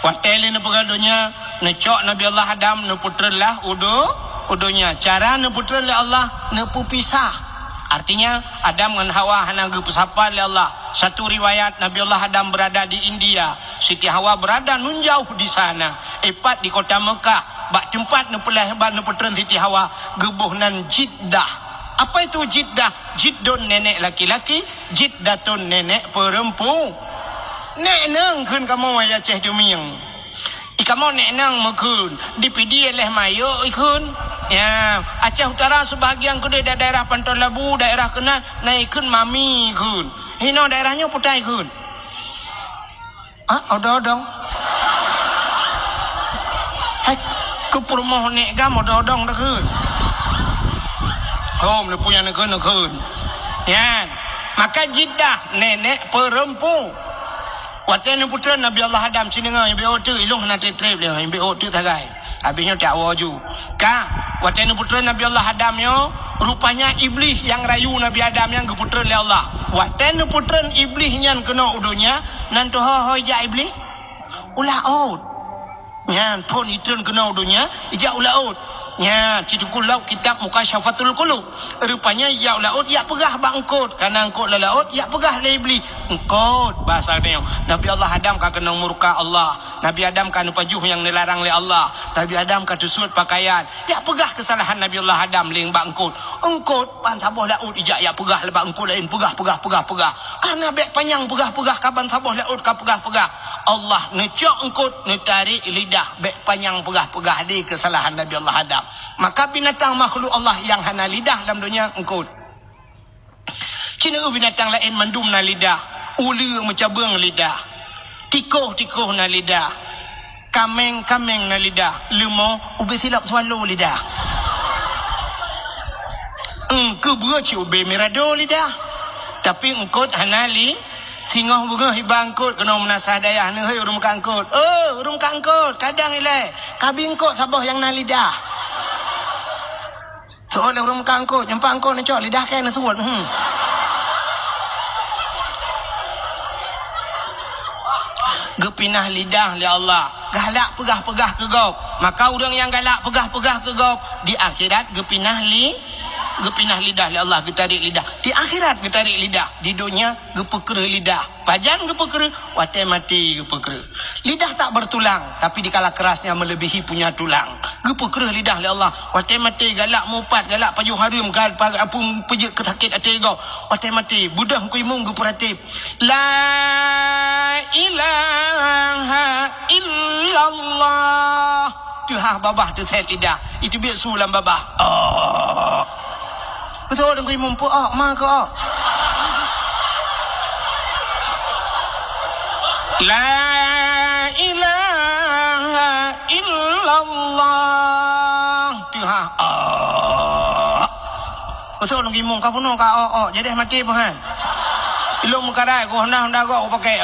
Watée lé neupeugah donya, neucok Nabi Allah Adam, neupeutreun lah u do-, u donya. Cara neupeutreun lé Allah, neupeupisah. Artinya, Adam ngon Hawa hana geupeusapa lé Allah. Satu riwayat, Nabi Allah Adam berada di India. Siti Hawa berada nun jauh di sana, ipat di kota Mekah, bak teumpat neupeulahé ban neupeutreun Siti Hawa, geuboh nan Jiddah. Apa itu Jiddah? Jiddun nenek laki-laki, Jiddatun nenek perempu-, nek nang kheun kamoe ya Aceh Dumieng. I kamoe nek nang meukheun, di Pidie leh mayok ikheun. Ya, Aceh Utara sebahagian keudeh da-, daerah Panton Labu, daerah keunan na ikheun mami ikheun. Hinoe daerah nyoe putai ikheun. Ah, odong-odong. Hai, keu peurumoh nek gam odong-odong dah kheun. Hom, neupeue nyang neukheun, neukheun. Nyan. Maka Jiddah, nenek perempu. Watée neupeutreun Nabi Allah Adam, ci deungoe, ibe ôk teuk, ilong hana treb-treb lé, ibe ôk teuk sagai. Habéh nyoe tawoe ju. Ka, watée neupeutreun Nabi Allah Adam nyoe, rupanya Iblih nyang rayu Nabi Adam nyan geupeutreun lé Allah. Watée neupeutreun Iblih nyan keunoe u donya, nan teuho-ho ijak Iblih? U laôt. Nyan phon itreun keunoe u donya, ijak u laôt. Nyan, ci Teungku lok kitab Mukasyafatul Qulub. Rupanya ijak u laôt, ijak peugah bak eungkôt. Kana eungkôt lam laôt, ijak peugah lé Iblih. Eungkôt, bahasa nyoe. Nabi Allah Adam ka keunong murka Allah. Nabi Adam ka neupajoh nyang neularang lé Allah. Nabi Adam ka teusut pakaian. Ijak peugah keusalahan Nabi Allah Adam lé bak eungkôt. Eungkôt, ban saboh laôt ijak ijak peugah lé bak eungkôt laén. Peugah, peugah, peugah, peugah. Kana bék panyang peugah-peugah ka ban saboh laôt ka peugah-peugah. Allah neucok eungkôt, neutarek lidah, bék panyang peugah-peugah di keusalahan Nabi Allah Adam. Maka binatang makhluk Allah nyang hana lidah lam donya eungkôt. Ci neueu binatang laén mandum na lidah, uleue meucabeueng lidah, tikoh-tikoh na lidah. Kaméng-kaméng na lidah, leumo ubé silop swallow lidah. Eungkôt beue cit ubé mirado lidah. Tapi eungkôt hana li-, singoh beungoh iba eungkôt keunoe meunasah dayah neuhôi ureuëng meukat eungkôt. Oh, ureuëng meukat eungkôt, kadang ilée, kabi eungkôt saboh nyang na lidah. Seuôt lé ureuëng meukat eungkôt, nyang pat eungkôt neucok lidah kèe neusuet. Hmm. Geupinah lidah lé Allah. Galak peugah-peugah keu gob. Maka ureuëng nyang galak peugah-peugah keu gob, di akhirat geupinah li-, geupinah lidah lé Allah, geutarek lidah. Di akhirat geutarek lidah. Di donya geupeukreueh lidah. Pajan geupeukreueh? Watèe maté geupeukreueh. Lidah tak bertulang, tapi dikala kerasnya melebihi punya tulang. Geupeukreueh lidah lé Allah. Watèe maté galak mupat, galak pajoh hareuem, gal-, pa-, apui peujeuet keu sakét até gob. Watèe maté, beudôh Teungku Imum geupeuratéb. La ilaha illallah. Teuhah babah teusét lidah. Iteubiet su lam babah. Oh. Beutôi Teungku Imum, peu-ok ma keu-ok. La ilaha illallah. Teuhah. Oh. Beutôi Teungku Imum, ka bunoe ka ok-ok, jadi maté peuhan. Ilôn meukarai, ku honda-honda gob ku pakai.